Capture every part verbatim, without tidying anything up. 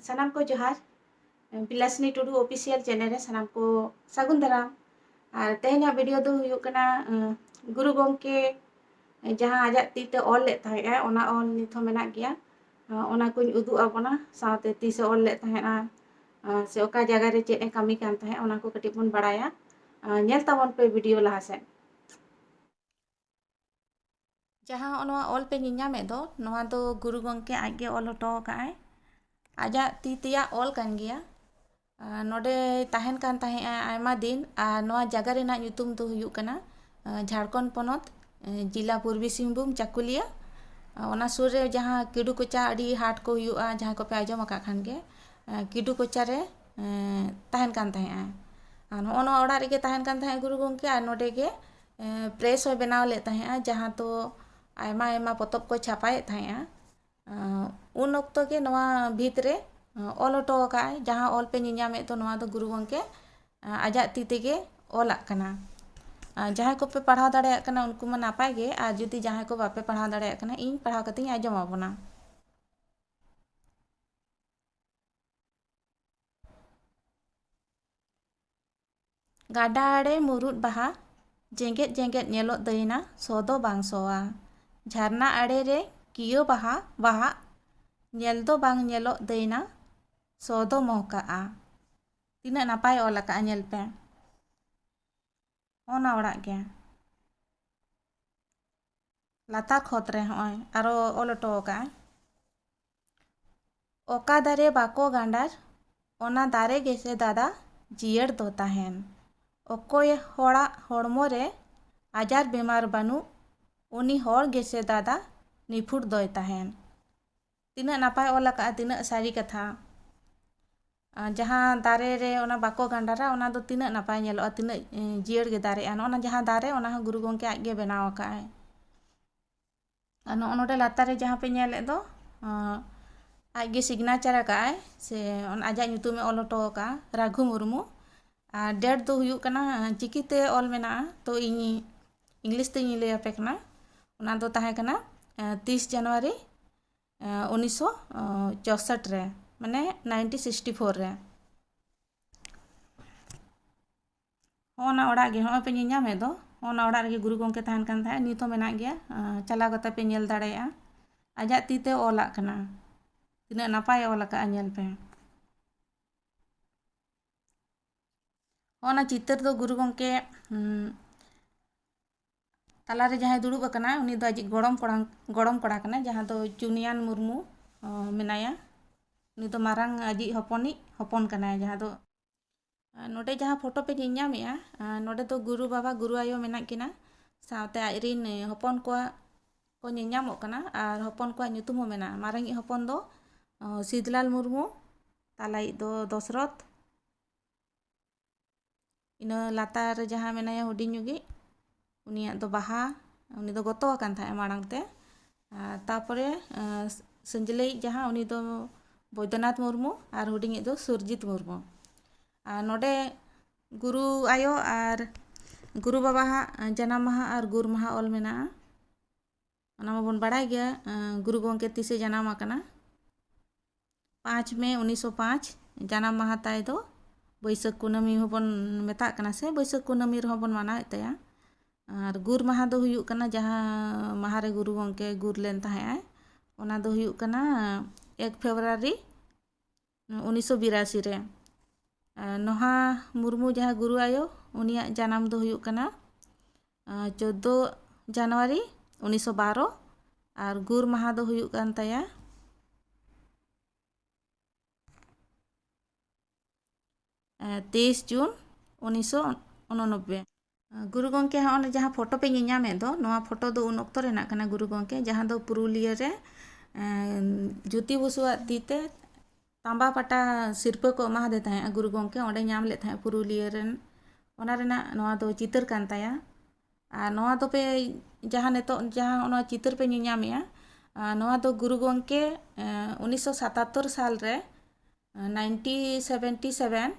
ᱥᱟᱱᱟᱢ ᱠᱚ ᱡᱚᱦᱟᱨ᱾ ᱵᱤᱞᱟᱥᱤᱱᱤ ᱴᱩᱰᱩ ᱚᱯᱷᱤᱥᱤᱭᱟᱞ ᱪᱮᱱᱮᱞ ᱨᱮ ᱥᱟᱱᱟᱢ ᱠᱚ ᱥᱟᱹᱜᱩᱱ ᱫᱟᱨᱟᱢ᱾ ᱟᱨ ᱛᱮᱦᱮᱧᱟᱜ ᱵᱷᱤᱰᱤᱭᱳ ᱫᱚ ᱦᱩᱭᱩᱜ ᱠᱟᱱᱟ, ᱟᱸ, ᱜᱩᱨᱩ ᱜᱚᱢᱠᱮ ᱡᱟᱦᱟᱸ ᱟᱡᱟᱜ ᱛᱤ ᱛᱮ ᱚᱞ ᱞᱮᱫ ᱛᱟᱦᱮᱸᱜᱼᱟ, ᱚᱱᱟ ᱚᱞ ᱱᱤᱛ ᱦᱚᱸ ᱢᱮᱱᱟᱜ ᱜᱮᱭᱟ᱾ ᱟᱸ, ᱚᱱᱟ ᱠᱚᱧ ᱩᱫᱩᱜ ᱟᱵᱚᱱᱟ, ᱥᱟᱶᱛᱮ ᱛᱤᱥᱮ ᱚᱞ ᱞᱮᱫ ᱛᱟᱦᱮᱸᱜᱼᱟ, ᱟᱸ, ᱥᱮ ᱚᱠᱟ ᱡᱟᱭᱜᱟ ᱨᱮ ᱪᱮᱫ ᱮ ᱠᱟᱹᱢᱤ ᱠᱟᱱ ᱛᱟᱦᱮᱸᱫ, ᱚᱱᱟ ᱠᱚ ᱠᱟᱹᱴᱤᱡ ᱵᱚᱱ ᱵᱟᱲᱟᱭᱟ᱾ ᱟᱸ, ᱧᱮᱞ ᱛᱟᱵᱚᱱ ᱯᱮ ᱵᱷᱤᱰᱤᱭᱳ ᱞᱟᱦᱟ ᱥᱮᱫ᱾ ᱡᱟᱦᱟᱸ ᱱᱚᱜᱼᱚ ᱱᱚᱣᱟ ᱚᱞ ᱯᱮ ᱧᱮᱧᱟᱢᱮᱫ ᱫᱚ, ᱱᱚᱣᱟ ᱫᱚ ᱜᱩᱨᱩ ᱜᱚᱢᱠᱮ ᱟᱡ ᱜᱮ ᱚᱞ ᱦᱚᱴᱚ ᱟᱠᱟᱫ ᱟᱭ᱾ ᱟᱡᱟᱜ ᱛᱤ ᱛᱮᱭᱟᱜ ᱚᱞ ᱠᱟᱱ ᱜᱮᱭᱟ᱾ ᱟᱨ ᱱᱚᱰᱮ ᱛᱟᱦᱮᱱ ᱠᱟᱱ ᱛᱟᱦᱮᱸᱜᱼᱟ ᱟᱭᱢᱟ ᱫᱤᱱ, ᱟᱨ ᱱᱚᱣᱟ ᱡᱟᱭᱜᱟ ᱨᱮᱱᱟᱜ ᱧᱩᱛᱩᱢ ᱫᱚ ᱦᱩᱭᱩᱜ ᱠᱟᱱᱟ, ᱟᱸ, ᱡᱷᱟᱲᱠᱷᱚᱸᱰ ᱯᱚᱱᱚᱛ, ᱟᱸ, ᱡᱮᱞᱟ ᱯᱩᱨᱵᱤ ᱥᱤᱝᱵᱷᱩᱢ, ᱪᱟᱠᱩᱞᱤᱭᱟᱹ᱾ ᱟᱸ, ᱚᱱᱟ ᱥᱩᱨ ᱨᱮ ᱡᱟᱦᱟᱸ ᱠᱤᱰᱩ ᱠᱚᱪᱟ ᱟᱹᱰᱤ ᱦᱟᱴ ᱠᱚ ᱦᱩᱭᱩᱜᱼᱟ, ᱡᱟᱦᱟᱸᱭ ᱠᱚᱯᱮ ᱟᱸᱡᱚᱢ ᱟᱠᱟᱫ ᱠᱷᱟᱱ ᱜᱮ, ᱟᱸ, ᱠᱤᱰᱩ ᱠᱚᱪᱟ ᱨᱮ, ᱟᱸ, ᱛᱟᱦᱮᱱ ᱠᱟᱱ ᱛᱟᱦᱮᱸᱜᱼᱟ᱾ ᱟᱨ ᱱᱚᱜᱼᱚ ᱱᱚᱣᱟ ᱚᱲᱟᱜ ᱨᱮᱜᱮ ᱛᱟᱦᱮᱱ ᱠᱟᱱ ᱛᱟᱦᱮᱸᱜᱼᱟ ᱜᱩᱨᱩ ᱜᱚᱢᱠᱮ, ᱟᱨ ᱱᱚᱰᱮ ᱜᱮ, ᱟᱸ, ᱯᱨᱮᱥ ᱦᱚᱸᱭ ᱵᱮᱱᱟᱣ ᱞᱮᱫ ᱛᱟᱦᱮᱸᱜᱼᱟ, ᱡᱟᱦᱟᱸ ᱫᱚ ᱟᱭᱢᱟ ᱟᱭᱢᱟ ᱯᱚᱛᱚᱵ ᱠᱚ ᱪᱷᱟᱯᱟᱭᱮᱫ ᱛᱟᱦᱮᱸᱜᱼᱟ᱾ ᱟᱸ, ᱩᱱ ᱚᱠᱛᱚ ᱜᱮ ᱱᱚᱣᱟ ᱵᱷᱤᱛ ᱨᱮ, ᱟᱸ, ᱚᱞ ᱦᱚᱴᱚ ᱟᱠᱟᱫ ᱟᱭ᱾ ᱡᱟᱦᱟᱸ ᱚᱞ ᱯᱮ ᱧᱮᱧᱟᱢᱮᱫ ᱫᱚ, ᱱᱚᱣᱟ ᱫᱚ ᱜᱩᱨᱩ ᱜᱚᱢᱠᱮ, ᱟᱸ, ᱟᱡᱟᱜ ᱛᱤ ᱛᱮᱜᱮ ᱚᱞᱟᱜ ᱠᱟᱱᱟ᱾ ᱟᱸ, ᱡᱟᱦᱟᱸᱭ ᱠᱚᱯᱮ ᱯᱟᱲᱦᱟᱣ ᱫᱟᱲᱮᱭᱟᱜ ᱠᱟᱱᱟ, ᱩᱱᱠᱩ ᱢᱟ ᱱᱟᱯᱟᱭ ᱜᱮ, ᱟᱨ ᱡᱩᱫᱤ ᱡᱟᱦᱟᱸᱭ ᱠᱚ ᱵᱟᱯᱮ ᱯᱟᱲᱦᱟᱣ ᱫᱟᱲᱮᱭᱟᱜ ᱠᱟᱱᱟ, ᱤᱧ ᱯᱟᱲᱦᱟᱣ ᱠᱟᱛᱮᱧ ᱟᱸᱡᱚᱢ ᱟᱵᱚᱱᱟ᱾ ᱜᱟᱰᱟ ᱟᱲᱮ ᱢᱩᱨᱩᱫ ᱵᱟᱦᱟ, ᱡᱮᱜᱮᱫ ᱡᱮᱜᱮᱫ ᱧᱮᱞᱚᱜ ᱫᱟᱹᱭᱱᱟ, ᱥᱚ ᱫᱚ ᱵᱟᱝ ᱥᱚᱣᱟ᱾ ᱡᱷᱟᱨᱱᱟ ᱟᱲᱮ ᱨᱮ ᱠᱤᱭᱟᱹ ᱵᱟᱦᱟ ᱵᱟᱦᱟᱜ, ᱧᱮᱞ ᱫᱚ ᱵᱟᱝ ᱧᱮᱞᱚᱜ ᱫᱟᱹᱭᱱᱟ, ᱥᱚ ᱫᱚ ᱢᱚᱦᱠᱟᱜᱼᱟ᱾ ᱛᱤᱱᱟᱹᱜ ᱱᱟᱯᱟᱭ ᱚᱞ ᱟᱠᱟᱫᱼᱟ, ᱧᱮᱞ ᱯᱮ᱾ ᱚᱱᱟ ᱚᱲᱟᱜ ᱜᱮ᱾ ᱞᱟᱛᱟᱨ ᱠᱷᱚᱛ ᱨᱮ ᱦᱚᱸᱜᱼᱚᱭ ᱟᱨᱚ ᱚᱞ ᱦᱚᱴᱚ ᱟᱠᱟᱫᱼᱟᱭ, "ᱚᱠᱟ ᱫᱟᱨᱮ ᱵᱟᱠᱚ ᱜᱟᱸᱰᱟᱨ, ᱚᱱᱟ ᱫᱟᱨᱮ ᱜᱮᱥᱮ ᱫᱟᱫᱟ ᱡᱤᱭᱟᱹᱲ ᱫᱚ ᱛᱟᱦᱮᱱ᱾ ᱚᱠᱚᱭ ᱦᱚᱲᱟᱜ ᱦᱚᱲᱢᱚ ᱨᱮ ᱟᱡᱟᱨ ᱵᱮᱢᱟᱨ ᱵᱟᱹᱱᱩᱜ, ᱩᱱᱤ ᱦᱚᱲ ᱜᱮᱥᱮ ᱫᱟᱫᱟ ᱱᱤᱯᱷᱩᱴ ᱫᱚᱭ ᱛᱟᱦᱮᱱ᱾" ᱛᱤᱱᱟᱹᱜ ᱱᱟᱯᱟᱭ ᱚᱞ ᱟᱠᱟᱫᱼᱟ, ᱛᱤᱱᱟᱹᱜ ᱥᱟᱹᱨᱤ ᱠᱟᱛᱷᱟ᱾ ᱟᱨ ᱡᱟᱦᱟᱸ ᱫᱟᱨᱮ ᱨᱮ ᱚᱱᱟ ᱵᱟᱠᱚ ᱜᱟᱸᱰᱟᱨᱟ, ᱚᱱᱟ ᱫᱚ ᱛᱤᱱᱟᱹᱜ ᱱᱟᱯᱟᱭ ᱧᱮᱞᱚᱜᱼᱟ, ᱛᱤᱱᱟᱹᱜ, ᱮ, ᱡᱤᱭᱟᱹᱲ ᱜᱮ ᱫᱟᱨᱮᱜᱼᱟ᱾ ᱱᱚᱜᱼᱚ ᱱᱟ ᱡᱟᱦᱟᱸ ᱫᱟᱨᱮ, ᱚᱱᱟ ᱦᱚᱸ ᱜᱩᱨᱩ ᱜᱚᱢᱠᱮ ᱟᱡ ᱜᱮ ᱵᱮᱱᱟᱣ ᱟᱠᱟᱫᱼᱟᱭ᱾ ᱟᱨ ᱱᱚᱜᱼᱚ ᱱᱚᱰᱮ ᱞᱟᱛᱟᱨ ᱨᱮ ᱡᱟᱦᱟᱸ ᱯᱮ ᱧᱮᱞᱮᱫ ᱫᱚ, ᱟᱸ, ᱟᱡ ᱜᱮ ᱥᱤᱜᱽᱱᱮᱪᱟᱨ ᱟᱠᱟᱫᱼᱟᱭ, ᱥᱮ ᱚᱱ-, ᱟᱡᱟᱜ ᱧᱩᱛᱩᱢᱮ ᱚᱞ ᱦᱚᱴᱚ ᱟᱠᱟᱫᱼᱟ, ᱨᱟᱜᱷᱩ ᱢᱩᱨᱢᱩ᱾ ᱟᱨ ᱰᱮᱴ ᱫᱚ ᱦᱩᱭᱩᱜ ᱠᱟᱱᱟ, ᱪᱤᱠᱤᱛᱮ ᱚᱞ ᱢᱮᱱᱟᱜᱼᱟ, ᱛᱚ ᱤᱧ ᱤᱝᱞᱤᱥ ᱛᱮᱧ ᱞᱟᱹᱭ ᱟᱯᱮ ᱠᱟᱱᱟ᱾ ᱚᱱᱟ ᱫᱚ ᱛᱟᱦᱮᱸ ᱠᱟᱱᱟ, ᱟᱸ, ᱛᱤᱥ ᱡᱟᱱᱩᱣᱟᱨᱤ, ᱟᱸ, ᱩᱱᱤᱥᱥᱚ ᱪᱳᱥᱚᱴ ᱨᱮ᱾ ᱢᱟᱱᱮ ᱱᱟᱭᱤᱱᱴᱤ ᱥᱤᱠᱥᱴᱤ ᱯᱷᱳᱨ ᱨᱮ᱾ ᱦᱚᱸᱜᱼᱚ ᱱᱟ ᱚᱲᱟᱜ ᱜᱮ, ᱦᱚᱸᱜᱼᱚᱭ ᱯᱮ ᱧᱮᱧᱟᱢᱮᱫ ᱫᱚ, ᱦᱚᱸᱜᱼᱚ ᱱᱟ ᱚᱲᱟᱜ ᱨᱮᱜᱮ ᱜᱩᱨᱩ ᱜᱚᱢᱠᱮ ᱛᱟᱦᱮᱱ ᱠᱟᱱ ᱛᱟᱦᱮᱸᱫ, ᱱᱤᱛ ᱦᱚᱸ ᱢᱮᱱᱟᱜ ᱜᱮᱭᱟ᱾ ᱟᱸ, ᱪᱟᱞᱟᱣ ᱠᱟᱛᱮ ᱯᱮ ᱧᱮᱞ ᱫᱟᱲᱮᱭᱟᱜᱼᱟ᱾ ᱟᱡᱟᱜ ᱛᱤ ᱛᱮ ᱚᱞᱟᱜ ᱠᱟᱱᱟ, ᱛᱤᱱᱟᱹᱜ ᱱᱟᱯᱟᱭ ᱚᱞ ᱟᱠᱟᱫᱼᱟ, ᱧᱮᱞ ᱯᱮ᱾ ᱦᱚᱸᱜᱼᱚ ᱱᱟ ᱪᱤᱛᱟᱹᱨ ᱫᱚ ᱜᱩᱨᱩ ᱜᱚᱢᱠᱮ, ᱩᱸ, ᱛᱟᱞᱟᱨᱮ ᱡᱟᱦᱟᱸᱭ ᱫᱩᱲᱩᱵ ᱟᱠᱟᱱᱟ, ᱩᱱᱤ ᱫᱚ ᱟᱡᱤᱡ ᱜᱚᱲᱚᱢ ᱠᱚᱲᱟ, ᱜᱚᱲᱚᱢ ᱠᱚᱲᱟ ᱠᱟᱱᱟᱭ, ᱡᱟᱦᱟᱸ ᱫᱚ ᱪᱩᱱᱤᱭᱟᱱ ᱢᱩᱨᱢᱩ, ᱚ, ᱢᱮᱱᱟᱭᱟ᱾ ᱩᱱᱤ ᱫᱚ ᱢᱟᱨᱟᱝ ᱟᱡᱤᱡ ᱦᱚᱯᱚᱱᱤᱡ ᱦᱚᱯᱚᱱ ᱠᱟᱱᱟᱭ, ᱡᱟᱦᱟᱸ ᱫᱚ, ᱟ, ᱱᱚᱰᱮ ᱡᱟᱦᱟᱸ ᱯᱷᱳᱴᱳ ᱯᱮ ᱧᱮᱞ ᱧᱟᱢᱮᱜᱼᱟ, ᱟ, ᱱᱚᱰᱮ ᱫᱚ ᱜᱩᱨᱩ ᱵᱟᱵᱟ, ᱜᱩᱨᱩ ᱟᱭᱳ ᱢᱮᱱᱟᱜ ᱠᱤᱱᱟ, ᱥᱟᱶᱛᱮ ᱟᱡᱨᱤᱱ, ᱮ, ᱦᱚᱯᱚᱱ ᱠᱚᱣᱟᱜ ᱠᱚ ᱧᱮᱞ ᱧᱟᱢᱚᱜ ᱠᱟᱱᱟ, ᱟᱨ ᱦᱚᱯᱚᱱ ᱠᱚᱣᱟᱜ ᱧᱩᱛᱩᱢ ᱦᱚᱸ ᱢᱮᱱᱟᱜᱼᱟ᱾ ᱢᱟᱨᱟᱝᱤᱡ ᱦᱚᱯᱚᱱ ᱫᱚ, ᱚ, ᱥᱤᱫᱽᱞᱟᱞ ᱢᱩᱨᱢᱩ, ᱛᱟᱞᱟᱭᱤᱡ ᱫᱚ ᱫᱚᱥᱨᱚᱛᱷ, ᱤᱱᱟᱹ ᱞᱟᱛᱟᱨ ᱨᱮ ᱡᱟᱦᱟᱸ ᱢᱮᱱᱟᱭᱟ ᱦᱩᱰᱤᱧ ᱧᱚᱜᱤᱡ, ᱩᱱᱤᱭᱟᱜ ᱫᱚ ᱵᱟᱦᱟ, ᱩᱱᱤ ᱫᱚ ᱜᱚᱛᱚ ᱟᱠᱟᱱ ᱛᱟᱦᱮᱸᱫ ᱢᱟᱲᱟᱝ ᱛᱮ᱾ ᱟᱨ ᱛᱟᱯᱚᱨᱮ, ᱟᱸ, ᱥᱟᱹᱧᱡᱞᱟᱹᱭᱤᱡ ᱡᱟᱦᱟᱸ, ᱩᱱᱤ ᱫᱚ ᱵᱳᱭᱫᱚᱱᱟᱛᱷ ᱢᱩᱨᱢᱩ ᱟᱨ ᱦᱩᱰᱤᱧᱤᱡ ᱫᱚ ᱥᱩᱨᱡᱤᱛ ᱢᱩᱨᱢᱩ᱾ ᱟᱨ ᱱᱚᱰᱮ ᱜᱩᱨᱩ ᱟᱭᱳ ᱟᱨ ᱜᱩᱨᱩ ᱵᱟᱵᱟᱣᱟᱜ ᱡᱟᱱᱟᱢ ᱢᱟᱦᱟ ᱟᱨ ᱜᱩᱨ ᱢᱟᱦᱟ ᱚᱞ ᱢᱮᱱᱟᱜᱼᱟ᱾ ᱚᱱᱟ ᱢᱟᱵᱚᱱ ᱵᱟᱲᱟᱭ ᱜᱮᱭᱟ, ᱟᱸ, ᱜᱩᱨᱩ ᱜᱚᱢᱠᱮ ᱛᱤᱥᱮ ᱡᱟᱱᱟᱢ ᱟᱠᱟᱱᱟ᱾ ᱯᱟᱸᱪ ᱢᱮ ᱩᱱᱤᱥᱥᱚ ᱯᱟᱸᱪ ᱡᱟᱱᱟᱢ ᱢᱟᱦᱟ ᱛᱟᱭ ᱫᱚ᱾ ᱵᱟᱹᱭᱥᱟᱹᱠᱷ ᱠᱩᱱᱟᱹᱢᱤ ᱦᱚᱸᱵᱚᱱ ᱢᱮᱛᱟᱜ ᱠᱟᱱᱟ, ᱥᱮ ᱵᱟᱹᱭᱥᱟᱹᱠᱷ ᱠᱩᱱᱟᱹᱢᱤ ᱨᱮᱦᱚᱸ ᱵᱚᱱ ᱢᱟᱱᱟᱣᱮᱫ ᱛᱟᱭᱟ᱾ ᱟᱨ ᱜᱩᱨ ᱢᱟᱦᱟ ᱫᱚ ᱦᱩᱭᱩᱜ ᱠᱟᱱᱟ, ᱡᱟᱦᱟᱸ ᱢᱟᱦᱟ ᱨᱮ ᱜᱩᱨᱩ ᱜᱚᱢᱠᱮ ᱜᱩᱨ ᱞᱮᱱ ᱛᱟᱦᱮᱸᱜ ᱟᱭ, ᱚᱱᱟ ᱫᱚ ᱦᱩᱭᱩᱜ ᱠᱟᱱᱟ ᱮᱠ ᱯᱷᱮᱵᱽᱨᱩᱣᱟᱨᱤ ᱩᱱᱤᱥᱥᱚ ᱵᱤᱨᱟᱥᱤ ᱨᱮ᱾ ᱟᱨ ᱱᱚᱦᱟ ᱢᱩᱨᱢᱩ, ᱡᱟᱦᱟᱸ ᱜᱩᱨᱩ ᱟᱭᱳ, ᱩᱱᱤᱭᱟᱜ ᱡᱟᱱᱟᱢ ᱫᱚ ᱦᱩᱭᱩᱜ ᱠᱟᱱᱟ, ᱟᱨ, ᱪᱳᱫᱽᱫᱳ ᱡᱟᱱᱩᱣᱟᱨᱤ ᱩᱱᱤᱥᱥᱚ ᱵᱟᱨᱚ, ᱟᱨ ᱜᱩᱨ ᱢᱟᱦᱟ ᱫᱚ ᱦᱩᱭᱩᱜ ᱠᱟᱱ ᱛᱟᱭᱟ, ᱟᱨ, ᱛᱮᱭᱤᱥ ᱡᱩᱱ ᱩᱱᱤᱥᱥᱚ ᱩᱱᱚᱱᱚᱵᱵᱳᱭ᱾ ᱜᱩᱨᱩ ᱜᱚᱢᱠᱮ ᱦᱚᱸᱜᱼᱚᱭ ᱡᱟᱦᱟᱸ ᱯᱷᱳᱴᱳ ᱯᱮ ᱧᱮᱧᱟᱢᱮᱫ ᱫᱚ, ᱱᱚᱣᱟ ᱯᱷᱳᱴᱳ ᱫᱚ ᱩᱱ ᱚᱠᱛᱚ ᱨᱮᱱᱟᱜ ᱠᱟᱱᱟ᱾ ᱜᱩᱨᱩ ᱜᱚᱢᱠᱮ ᱡᱟᱦᱟᱸ ᱫᱚ ᱯᱩᱨᱩᱞᱤᱭᱟᱹ ᱨᱮ, ᱮᱸ, ᱡᱳᱛᱤ ᱵᱚᱥᱩᱣᱟᱜ ᱛᱤ ᱛᱮ ᱛᱟᱸᱵᱟ ᱯᱟᱴᱟ ᱥᱤᱨᱯᱟᱹ ᱠᱚ ᱮᱢᱟᱫᱮ ᱛᱟᱦᱮᱸᱫ ᱜᱩᱨᱩ ᱜᱚᱢᱠᱮ, ᱚᱸᱰᱮ ᱧᱟᱢ ᱞᱮᱫ ᱛᱟᱦᱮᱸᱫ ᱯᱩᱨᱩᱞᱤᱭᱟᱹ ᱨᱮᱱ, ᱚᱱᱟ ᱨᱮᱱᱟᱜ ᱱᱚᱣᱟ ᱫᱚ ᱪᱤᱛᱟᱹᱨ ᱠᱟᱱ ᱛᱟᱭᱟ᱾ ᱟᱨ ᱱᱚᱣᱟ ᱫᱚᱯᱮ, ᱡᱟᱦᱟᱸ ᱱᱤᱛᱚᱜ ᱡᱟᱦᱟᱸ ᱚᱱᱟ ᱪᱤᱛᱟᱹᱨ ᱯᱮ ᱧᱮᱧᱟᱢᱮᱜᱼᱟ, ᱟᱨ ᱱᱚᱣᱟ ᱫᱚ ᱜᱩᱨᱩ ᱜᱚᱢᱠᱮ, ᱮᱸ, ᱩᱱᱤᱥᱥᱚ ᱥᱟᱛᱟᱛᱛᱳᱨ ᱥᱟᱞ ᱨᱮ, ᱮᱸ, ᱱᱟᱭᱤᱱᱴᱤ ᱥᱮᱵᱷᱮᱱᱴᱤ ᱥᱮᱵᱷᱮᱱ,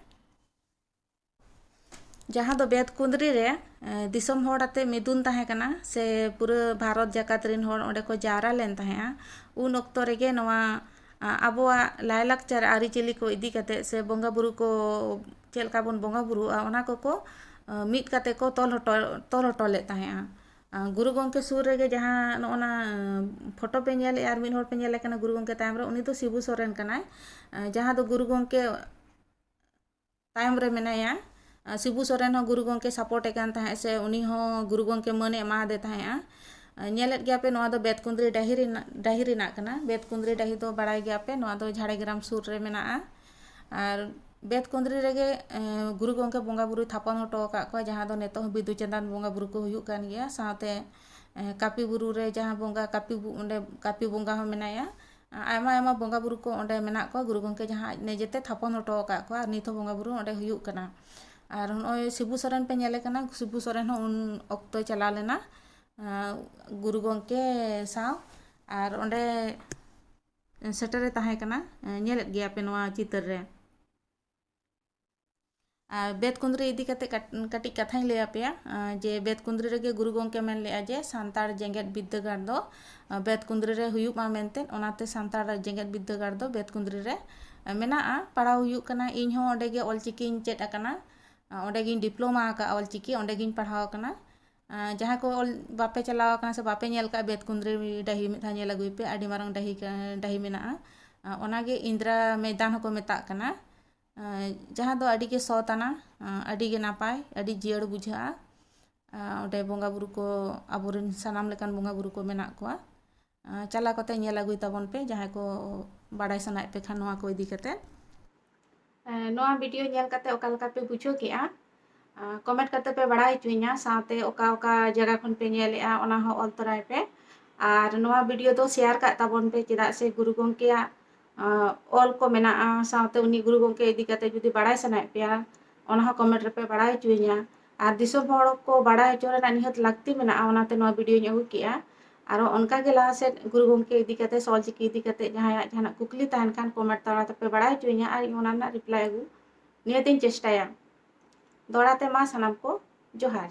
ᱡᱟᱦᱟᱸ ᱫᱚ ᱵᱮᱛᱠᱩᱸᱫᱽᱨᱤ ᱨᱮ, ᱮᱸ, ᱫᱤᱥᱚᱢ ᱦᱚᱲ ᱟᱛᱮ ᱢᱤᱫᱩᱱ ᱛᱟᱦᱮᱸ ᱠᱟᱱᱟ, ᱥᱮ ᱯᱩᱨᱟᱹ ᱵᱷᱟᱨᱚᱛ ᱡᱟᱠᱟᱛ ᱨᱮᱱ ᱦᱚᱲ ᱚᱸᱰᱮ ᱠᱚ ᱡᱟᱣᱨᱟ ᱞᱮᱱ ᱛᱟᱦᱮᱸᱜᱼᱟ᱾ ᱩᱱ ᱚᱠᱛᱚ ᱨᱮᱜᱮ ᱱᱚᱣᱟ, ᱟ, ᱟᱵᱚᱣᱟᱜ ᱞᱟᱭᱼᱞᱟᱠᱪᱟᱨ ᱟᱹᱨᱤᱪᱟᱹᱞᱤ ᱠᱚ ᱤᱫᱤ ᱠᱟᱛᱮ ᱥᱮ ᱵᱚᱸᱜᱟ ᱵᱩᱨᱩ ᱠᱚ ᱪᱮᱫ ᱞᱮᱠᱟ ᱵᱚᱱ ᱵᱚᱸᱜᱟ ᱵᱩᱨᱩᱜᱼᱟ, ᱚᱱᱟ ᱠᱚᱠᱚ, ᱟ, ᱢᱤᱫ ᱠᱟᱛᱮ ᱠᱚ ᱛᱚᱞ ᱦᱚᱴᱚ, ᱛᱚᱞ ᱦᱚᱴᱚ ᱞᱮᱫ ᱛᱟᱦᱮᱸᱜᱼᱟ᱾ ᱟ, ᱜᱩᱨᱩ ᱜᱚᱢᱠᱮ ᱥᱩᱨ ᱨᱮᱜᱮ ᱡᱟᱦᱟᱸ ᱱᱚᱜᱼᱚ ᱱᱟ, ᱟ, ᱯᱷᱳᱴᱳ ᱯᱮ ᱧᱮᱞᱮᱜᱼᱟ ᱟᱨ ᱢᱤᱫ ᱦᱚᱲ ᱯᱮ ᱧᱮᱞᱮ ᱠᱟᱱᱟ ᱜᱩᱨᱩ ᱜᱚᱢᱠᱮ ᱛᱟᱭᱚᱢ ᱨᱮ, ᱩᱱᱤ ᱫᱚ ᱥᱤᱵᱩ ᱥᱚᱨᱮᱱ ᱠᱟᱱᱟᱭ᱾ ᱟ, ᱡᱟᱦᱟᱸ ᱫᱚ ᱜᱩᱨᱩ ᱜᱚᱢᱠᱮ ᱛᱟᱭᱚᱢ ᱨᱮ ᱢᱮᱱᱟᱭᱟ᱾ ᱟ, ᱥᱤᱵᱩ ᱥᱚᱨᱮᱱ ᱦᱚᱸ ᱜᱩᱨᱩ ᱜᱚᱢᱠᱮ support ᱮ ᱠᱟᱱ ᱛᱟᱦᱮᱸᱫ ᱥᱮ ᱩᱱᱤ ᱦᱚᱸ ᱜᱩᱨᱩ ᱜᱚᱢᱠᱮ ᱢᱟᱹᱱ ᱮ ᱮᱢᱟᱫᱮ ᱛᱟᱦᱮᱸᱫᱼᱟ᱾ ᱟ, ᱧᱮᱞᱮᱫ ᱜᱮᱭᱟ ᱯᱮ, ᱱᱚᱣᱟ ᱫᱚ ᱵᱮᱛᱠᱩᱸᱫᱽᱨᱤ ᱰᱟᱹᱦᱤ ᱨᱮᱱᱟᱜ, ᱰᱟᱹᱦᱤ ᱨᱮᱱᱟᱜ ᱠᱟᱱᱟ᱾ ᱵᱮᱛᱠᱩᱸᱫᱽᱨᱤ ᱰᱟᱹᱦᱤ ᱫᱚ ᱵᱟᱲᱟᱭ ᱜᱮᱭᱟ ᱯᱮ, ᱱᱚᱣᱟ ᱫᱚ ᱡᱷᱟᱲᱜᱨᱟᱢ ᱥᱩᱨ ᱨᱮ ᱢᱮᱱᱟᱜᱼᱟ᱾ ᱟᱨ ᱵᱮᱛᱠᱩᱸᱫᱽᱨᱤ ᱨᱮᱜᱮ, ᱮ, ᱜᱩᱨᱩ ᱜᱚᱢᱠᱮ ᱵᱚᱸᱜᱟ ᱵᱩᱨᱩᱭ ᱛᱷᱟᱯᱚᱱ ᱦᱚᱴᱚ ᱟᱠᱟᱫ ᱠᱚᱣᱟ, ᱡᱟᱦᱟᱸ ᱫᱚ ᱱᱤᱛᱚᱜ ᱦᱚᱸ ᱵᱤᱫᱩ ᱪᱟᱸᱫᱟᱱ ᱵᱚᱸᱜᱟ ᱵᱩᱨᱩ ᱠᱚ ᱦᱩᱭᱩᱜ ᱠᱟᱱ ᱜᱮᱭᱟ᱾ ᱥᱟᱶᱛᱮ, ᱮ, ᱠᱟᱹᱯᱤ ᱵᱩᱨᱩ ᱨᱮ ᱡᱟᱦᱟᱸ ᱵᱚᱸᱜᱟ ᱠᱟᱹᱯᱤ ᱵᱩ-, ᱚᱸᱰᱮ ᱠᱟᱹᱯᱤ ᱵᱚᱸᱜᱟ ᱦᱚᱸ ᱢᱮᱱᱟᱭᱟ᱾ ᱟ-, ᱟᱭᱢᱟ ᱟᱭᱢᱟ ᱵᱚᱸᱜᱟ ᱵᱩᱨᱩ ᱠᱚ ᱚᱸᱰᱮ ᱢᱮᱱᱟᱜ ᱠᱚᱣᱟ, ᱜᱩᱨᱩ ᱜᱚᱢᱠᱮ ᱡᱟᱦᱟᱸ ᱟᱡ ᱱᱤᱡᱮᱛᱮ ᱛᱷᱟᱯᱚᱱ ᱦᱚᱴᱚ ᱟᱠᱟᱫ ᱠᱚᱣᱟ, ᱟᱨ ᱱᱤᱛ ᱦᱚᱸ ᱵᱚᱸᱜᱟ ᱵᱩᱨᱩ ᱚᱸᱰᱮ ᱦᱩᱭᱩᱜ ᱠᱟᱱᱟ᱾ ᱟᱨ ᱱᱚᱜᱼᱚᱭ ᱥᱤᱵᱩ ᱥᱚᱨᱮᱱ ᱯᱮ ᱧᱮᱞᱮ ᱠᱟᱱᱟ, ᱥᱤᱵᱩ ᱥᱚᱨᱮᱱ ᱦᱚᱸ ᱩᱱ ᱚᱠᱛᱚᱭ ᱪᱟᱞᱟᱣ ᱞᱮᱱᱟ, ᱟ, ᱜᱩᱨᱩ ᱜᱚᱢᱠᱮ ᱥᱟᱶ, ᱟᱨ ᱚᱸᱰᱮ ᱥᱮᱴᱮᱨᱮ ᱛᱟᱦᱮᱸ ᱠᱟᱱᱟ᱾ ᱧᱮᱞᱮᱫ ᱜᱮᱭᱟ ᱯᱮ ᱱᱚᱣᱟ ᱪᱤᱛᱟᱹᱨ ᱨᱮ᱾ ᱟᱨ ᱵᱮᱛᱠᱩᱸᱫᱽᱨᱤ ᱤᱫᱤ ᱠᱟᱛᱮ ᱠᱟᱴ-, ᱠᱟᱹᱴᱤᱡ ᱠᱟᱛᱷᱟᱧ ᱞᱟᱹᱭ ᱟᱯᱮᱭᱟ, ᱟ, ᱡᱮ ᱵᱮᱛᱠᱩᱸᱫᱽᱨᱤ ᱨᱮᱜᱮ ᱜᱩᱨᱩ ᱜᱚᱢᱠᱮ ᱢᱮᱱ ᱞᱮᱫᱼᱟ ᱡᱮ ᱥᱟᱱᱛᱟᱲ ᱡᱮᱜᱮᱛ ᱵᱤᱨᱫᱟᱹᱜᱟᱲ ᱫᱚ, ᱟ, ᱵᱮᱛᱠᱩᱸᱫᱽᱨᱤ ᱨᱮ ᱦᱩᱭᱩᱜ ᱢᱟ ᱢᱮᱱᱛᱮ, ᱚᱱᱟᱛᱮ ᱥᱟᱱᱛᱟᱲ ᱡᱮᱜᱮᱛ ᱵᱤᱨᱫᱟᱹᱜᱟᱲ ᱫᱚ ᱵᱮᱛᱠᱩᱸᱫᱽᱨᱤ ᱨᱮ, ᱟ, ᱢᱮᱱᱟᱜᱼᱟ, ᱯᱟᱲᱦᱟᱣ ᱦᱩᱭᱩᱜ ᱠᱟᱱᱟ᱾ ᱤᱧ ᱦᱚᱸ ᱚᱸᱰᱮ ᱜᱮ ᱚᱞᱪᱤᱠᱤᱧ ᱪᱮᱫ ᱟᱠᱟᱱᱟ, ᱟ, ᱚᱸᱰᱮ ᱜᱤᱧ diploma ᱟᱠᱟᱫᱼᱟ ᱚᱞᱪᱤᱠᱤ, ᱚᱸᱰᱮ ᱜᱤᱧ ᱯᱟᱲᱦᱟᱣ ᱟᱠᱟᱱᱟ᱾ ᱟ, ᱡᱟᱦᱟᱸᱭ ᱠᱚ ᱚᱞ-, ᱵᱟᱯᱮ ᱪᱟᱞᱟᱣ ᱟᱠᱟᱱᱟ ᱥᱮ ᱵᱟᱯᱮ ᱧᱮᱞ ᱠᱟᱜᱼᱟ, ᱵᱮᱛᱠᱩᱸᱫᱽᱨᱤ ᱰᱟᱹᱦᱤ ᱢᱤᱫ ᱫᱷᱟᱣ ᱧᱮᱞ ᱟᱹᱜᱩᱭ ᱯᱮ, ᱟᱹᱰᱤ ᱢᱟᱨᱟᱝ ᱰᱟᱹᱦᱤ ᱠᱟ-, ᱰᱟᱹᱦᱤ ᱢᱮᱱᱟᱜᱼᱟ᱾ ᱟ, ᱚᱱᱟᱜᱮ ᱤᱱᱫᱨᱟ ᱢᱚᱭᱫᱟᱱ ᱦᱚᱸᱠᱚ ᱢᱮᱛᱟᱜ ᱠᱟᱱᱟ᱾ ᱟ, ᱡᱟᱦᱟᱸ ᱫᱚ ᱟᱹᱰᱤ ᱜᱮ ᱥᱚᱛ ᱟᱱᱟ, ᱟ, ᱟᱹᱰᱤ ᱜᱮ ᱱᱟᱯᱟᱭ, ᱟᱹᱰᱤ ᱡᱤᱭᱟᱹᱲ ᱵᱩᱡᱷᱟᱹᱜᱼᱟ᱾ ᱟ, ᱚᱸᱰᱮ ᱵᱚᱸᱜᱟ ᱵᱩᱨᱩ ᱠᱚ, ᱟᱵᱚᱨᱮᱱ ᱥᱟᱱᱟᱢ ᱞᱮᱠᱟᱱ ᱵᱚᱸᱜᱟ ᱵᱩᱨᱩ ᱠᱚ ᱢᱮᱱᱟᱜ ᱠᱚᱣᱟ᱾ ᱟ, ᱪᱟᱞᱟᱣ ᱠᱟᱛᱮ ᱧᱮᱞ ᱟᱹᱜᱩᱭ ᱛᱟᱵᱚᱱ ᱯᱮ, ᱡᱟᱦᱟᱸᱭ ᱠᱚ ᱵᱟᱲᱟᱭ ᱥᱟᱱᱟᱭᱮᱫ ᱯᱮ ᱠᱷᱟᱱ ᱱᱚᱣᱟ ᱠᱚ ᱤᱫᱤ ᱠᱟᱛᱮ᱾ ᱮ, ᱱᱚᱣᱟ video ᱧᱮᱞ ᱠᱟᱛᱮ ᱚᱠᱟ ᱞᱮᱠᱟ ᱯᱮ ᱵᱩᱡᱷᱟᱹᱣ ᱠᱮᱜᱼᱟ? ᱟ, comment ᱠᱟᱛᱮ ᱯᱮ ᱵᱟᱲᱟᱭ ᱦᱚᱪᱚᱧᱟ, ᱥᱟᱶᱛᱮ ᱚᱠᱟ ᱚᱠᱟ ᱡᱟᱭᱜᱟ ᱠᱷᱚᱱ ᱯᱮ ᱧᱮᱞᱮᱜᱼᱟ, ᱚᱱᱟ ᱦᱚᱸ ᱚᱞ ᱛᱚᱨᱟᱭ ᱯᱮ᱾ ᱟᱨ ᱱᱚᱣᱟ video ᱫᱚ share ᱠᱟᱜ ᱛᱟᱵᱚᱱ ᱯᱮ, ᱪᱮᱫᱟᱜ ᱥᱮ ᱜᱩᱨᱩ ᱜᱚᱢᱠᱮᱭᱟᱜ, ᱟ, ᱚᱞ ᱠᱚ ᱢᱮᱱᱟᱜᱼᱟ, ᱥᱟᱶᱛᱮ ᱩᱱᱤ ᱜᱩᱨᱩ ᱜᱚᱢᱠᱮ ᱤᱫᱤ ᱠᱟᱛᱮ ᱡᱩᱫᱤ ᱵᱟᱲᱟᱭ ᱥᱟᱱᱟᱭᱮᱫ ᱯᱮᱭᱟ, ᱚᱱᱟ ᱦᱚᱸ comment ᱨᱮᱯᱮ ᱵᱟᱲᱟᱭ ᱦᱚᱪᱚᱧᱟ᱾ ᱟᱨ ᱫᱤᱥᱚᱢ ᱦᱚᱲ ᱠᱚ ᱵᱟᱲᱟᱭ ᱦᱚᱪᱚ ᱨᱮᱱᱟᱜ ᱱᱤᱦᱟᱹᱛ ᱞᱟᱹᱠᱛᱤ ᱢᱮᱱᱟᱜᱼᱟ, ᱚᱱᱟᱛᱮ ᱱᱚᱣᱟ videoᱧ ᱟᱹᱜᱩ ᱠᱮᱜᱼᱟ᱾ ᱟᱨᱚ ᱚᱱᱠᱟ ᱜᱮ ᱞᱟᱦᱟ ᱥᱮᱫ ᱜᱩᱨᱩ ᱜᱚᱢᱠᱮ ᱤᱫᱤ ᱠᱟᱛᱮ ᱥᱮ ᱚᱞᱪᱤᱠᱤ ᱤᱫᱤ ᱠᱟᱛᱮ ᱡᱟᱦᱟᱸᱭᱟᱜ ᱡᱟᱦᱟᱱᱟᱜ ᱠᱩᱠᱞᱤ ᱛᱟᱦᱮᱱ ᱠᱷᱟᱱ comment ᱛᱟᱞᱟ ᱛᱮᱯᱮ ᱵᱟᱲᱟᱭ ᱦᱚᱪᱚᱧᱟ, ᱟᱨ ᱤᱧ ᱚᱱᱟ ᱨᱮᱱᱟᱜ reply ᱟᱹᱜᱩ ᱱᱤᱦᱟᱹᱛᱤᱧ ᱪᱮᱥᱴᱟᱭᱟ᱾ ᱫᱚᱦᱲᱟ ᱛᱮ ᱢᱟ ᱥᱟᱱᱟᱢ ᱠᱚ ᱡᱚᱦᱟᱨ᱾